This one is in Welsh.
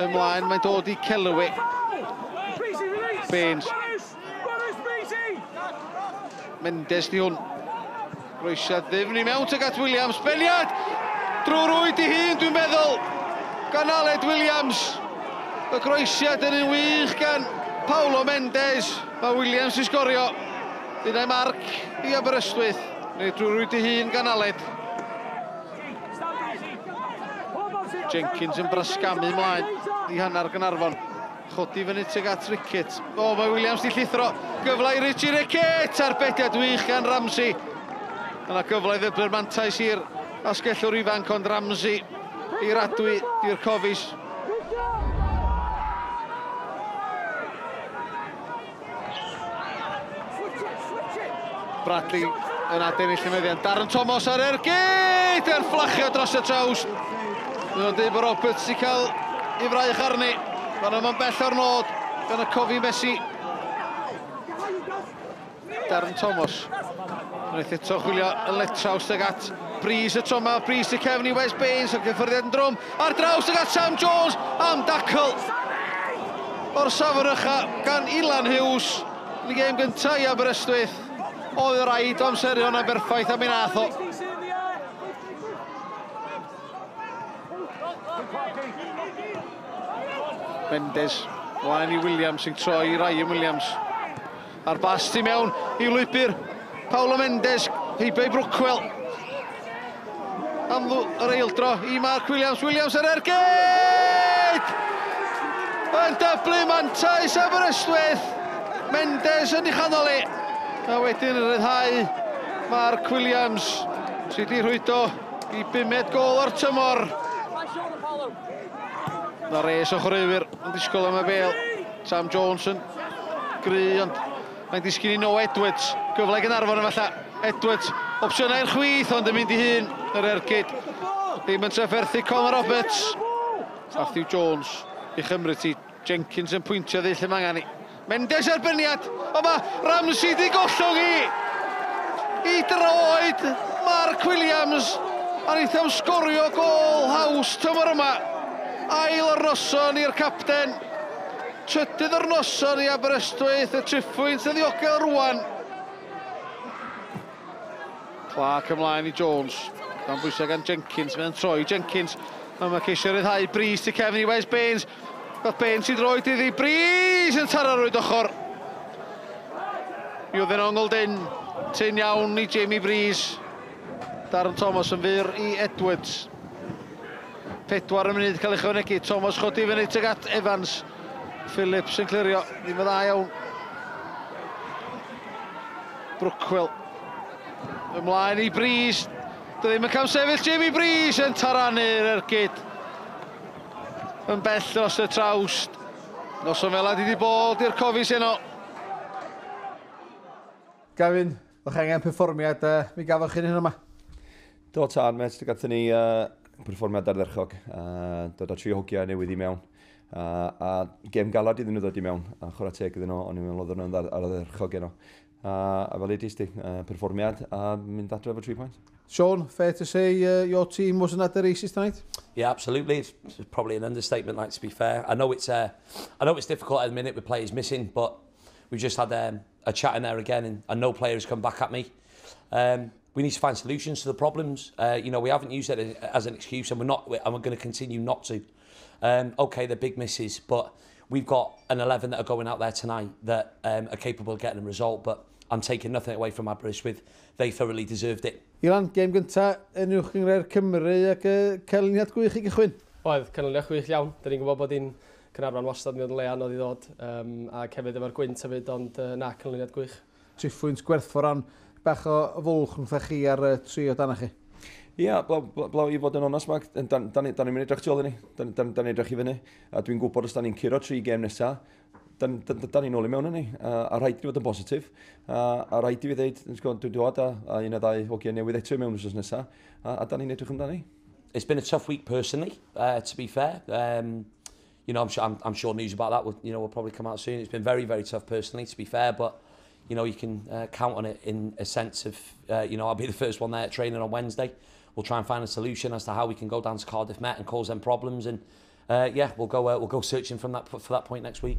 Ymlaen, mae'n dod i Kellaway. Baines. Mendes di hwn. Groesiad ddyfn i mewn tuag at Williams. Beniad! Drwy rwyd i hun, dwi'n meddwl, gan Aled Williams. Y groesiad yn un wych gan Paulo Mendes. Mae Williams i sgorio. Dyna'i marc i Aberystwyth. Neu drwy rwyd i hun gan Aled. Jenkins yn brasgamu mlaen i hanner Gaernarfon. Chodi fyny tuag at Rickett. O, mae Williams di llithro. Gyfle i Richie Rickett! Arbediad wych gan Ramsey. Yna gyfle i ddyblu'r mantais i'r asgellwr ifanc, ond Ramsey i'r adwy i'r Cofis. Bradley yn adennill y meddiant. Darren Thomas ar ergyd! Er fflachio dros y trawst. Mae'n nhw'n dweud bod Roberts wedi cael ei fraich arni. Fan yma'n bell o'r nod gan y Cofi Messi. Darren Thomas. Wnaeth eto chwilio yn letraws ag at Bris y tro yma, Bris y cefn i Wes Baines, ac gyffyrddiad yn drwm, ar draws ag at Sam Jones, am dacl o'r safon ucha gan Ilan Hughes yn y gêm gyntaf i Aberystwyth. Oedd rhaid o amseru hwnna'n berffaith a mi nath o. Mendes, mlaen i Williams sy'n troi i Ryan Williams. A'r bas tu mewn i lwybr Paulo Mendes, heibio i Brookwell. Am yr eildro i Mark Williams, Williams ar ergyd! Yn dyblu mantais Aberystwyth! Mendes yn ei chanol i. A wedyn yn rhyddhau Mark Williams sydd wedi rhwydo i bumed gol o'r tymor. Na res o chwaraewyr yn disgwyl am y bel. Sam Jones yn gry, ond mae'n disgyn i Noah Edwards. Gyfle i Gaernarfon efallai. Edwards, opsiynau i'r chwith, ond yn mynd i hun yr ergyd. Ddim yn trafferthu Conor Roberts. Matthew Jones i chymryd ti. Jenkins yn pwyntio ddi lle mae angen i. Mendes erbyniad, ond mae Ramsey di gollwng i i droed Mark Williams a wnaeth am sgorio gôl haws tymor yma. Ail o'r noson i'r capten. Trydydd o'r noson i Aberystwyth, y triphwynt yn ddiogel rwan. Clark ymlaen i Jones. Dan bwysau gan Jenkins, mae'n troi Jenkins. Mae mae ceisio ryddhau Breeze tu cefn i Wes Baines. Gath Baines i droed iddi, Breeze yn taro rwyd ochr. Mi oedd yn ongl dyn, tyn iawn i Jamie Breeze. Darren Thomas yn fyr i Edwards. 4 y munud cael ei chwanegu. Thomas chodi fyny tuag at Evans. Phillips yn clirio, ddim yn dda iawn. Brookwell ymlaen i Breeze. Dy ddim yn camsefyll, Jamie Breeze yn taranu'r ergyd. Yn bell dros y trawst. Noson fel di bod i'r Cofis heno. Gavin, o'ch angen perfformiad, mi gafoch chi'n hyn yma. Do tad, met, gathon ni perfformiad ardderchog, dod â tri hogia newydd i mewn. A gêm galad iddyn nhw ddod i mewn, a chwarae teg iddyn nhw, o'n i'n meddwl oedden nhw'n ardderchog heno. A fel edis di, perfformiad a mynd adre efo 3 points. Sean, fair to say your team wasn't at the races tonight? Yeah, absolutely. It's probably an understatement, like, to be fair. I know it's difficult at the minute with players missing, but we've just had a chat in there again, and no player has come back at me. We need to find solutions to the problems. You know, we haven't used it as an excuse, and we're not, and we're going to continue not to. Okay, they're big misses, but we've got an 11 that are going out there tonight that are capable of getting a result. But I'm taking nothing away from Aberystwyth. They thoroughly deserved it. Ilan, gêm gynta yn Uwch Gynghrair Cymru ac canlyniad gwych i gychwyn. Oedd, canlyniad gwych iawn. Da ni'n gwybod bod hi'n Caernarfon wastad yn mynd yn le anodd i ddod, ac hefyd efo'r gwynt hefyd, ond na, canlyniad gwych. 3 pwynt gwerthfawr am bach o fwlch rhwngtha chi ar y 3 o danach chi. Ia, blaw i fod yn onest, Mark, da ni'n mynd edrych tu ôl i ni, da ni'n edrych i fyny, a dwi'n gwybod os da ni'n curo 3 gêm nesa, da ni'n ôl i mewn yn ni, a rhaid i fod yn positif, a rhaid i fi ddeud, dwi'n dod a un o ddau hogiau newydd eto i mewn wythnos nesa, a da ni'n edrych amdani. It's been a tough week personally, to be fair. You know, I'm sure news about that will probably come out soon. It's been very, very tough personally, to be fair, but you know, you can count on it in a sense of, you know, I'll be the first one there at training on Wednesday. We'll try and find a solution as to how we can go down to Cardiff Met and cause them problems. And yeah, we'll go searching for that point next week.